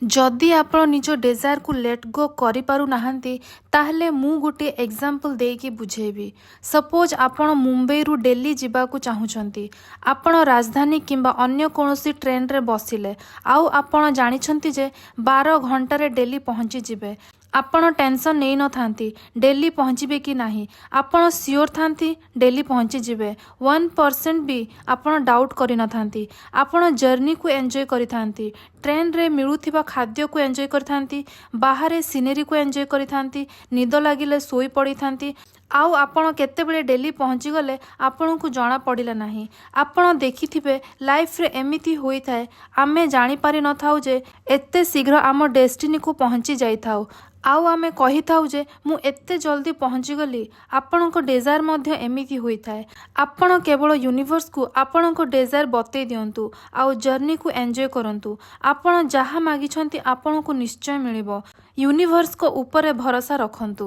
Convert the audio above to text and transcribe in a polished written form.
ଯଦି ଆପଣ ନିଜ ଡିଜାୟାରକୁ ଲେଟ୍ ଗୋ କରିପାରୁନାହାନ୍ତି, ତାହେଲେ ମୁଁ ଗୋଟିଏ ଏକ୍ଜାମ୍ପଲ୍ ଦେଇକି ବୁଝେଇବି। ସପୋଜ୍ ଆପଣ ମୁମ୍ବାଇରୁ ଡେଲି ଯିବାକୁ ଚାହୁଁଛନ୍ତି। ଆପଣ ରାଜଧାନୀ କିମ୍ବା ଅନ୍ୟ କୌଣସି ଟ୍ରେନରେ ବସିଲେ ଆଉ ଆପଣ ଜାଣିଛନ୍ତି ଯେ 12 ଘଣ୍ଟାରେ ଡେଲି ପହଞ୍ଚିଯିବେ। ଆପଣ ଟେନସନ୍ ନେଇନଥାନ୍ତି ଡେଲି ପହଞ୍ଚିବେ କି ନାହିଁ। ଆପଣ ସିଓର ଥାନ୍ତି ଡେଲି ପହଞ୍ଚିଯିବେ। 1% ବି ଆପଣ ଡାଉଟ୍ କରିନଥାନ୍ତି। ଆପଣ ଜର୍ଣ୍ଣିକୁ ଏନ୍ଜୟ କରିଥାନ୍ତି, ଟ୍ରେନରେ ମିଳୁଥିବା ଖାଦ୍ୟକୁ ଏନ୍ଜୟ କରିଥାନ୍ତି, ବାହାରେ ସିନେରୀକୁ ଏନ୍ଜୟ କରିଥାନ୍ତି, ନିଦ ଲାଗିଲେ ଶୋଇ ପଡ଼ିଥାନ୍ତି ଆଉ ଆପଣ କେତେବେଳେ ଡେଲି ପହଞ୍ଚିଗଲେ, ଆପଣଙ୍କୁ ଜଣା ପଡ଼ିଲା ନାହିଁ। ଆପଣ ଦେଖିଥିବେ, ଲାଇଫରେ ଏମିତି ହୋଇଥାଏ, ଆମେ ଜାଣିପାରିନଥାଉ ଯେ ଏତେ ଶୀଘ୍ର ଆମ ଡେଷ୍ଟିନିକୁ ପହଞ୍ଚି ଯାଇଥାଉ ଆଉ ଆମେ କହିଥାଉ ଯେ ମୁଁ ଏତେ ଜଲ୍ଦି ପହଞ୍ଚିଗଲି। ଆପଣଙ୍କ ଡିଜାୟାର ମଧ୍ୟ ଏମିତି ହୋଇଥାଏ। ଆପଣ କେବଳ ୟୁନିଭର୍ସକୁ ଆପଣଙ୍କ ଡିଜାୟାର ବତେଇ ଦିଅନ୍ତୁ ଆଉ ଜର୍ଣ୍ଣିକୁ ଏନ୍ଜୟ କରନ୍ତୁ। ଆପଣ ଯାହା ମାଗିଛନ୍ତି, ଆପଣଙ୍କୁ ନିଶ୍ଚୟ ମିଳିବ। ୟୁନିଭର୍ସଙ୍କ ଉପରେ ଭରସା ରଖନ୍ତୁ।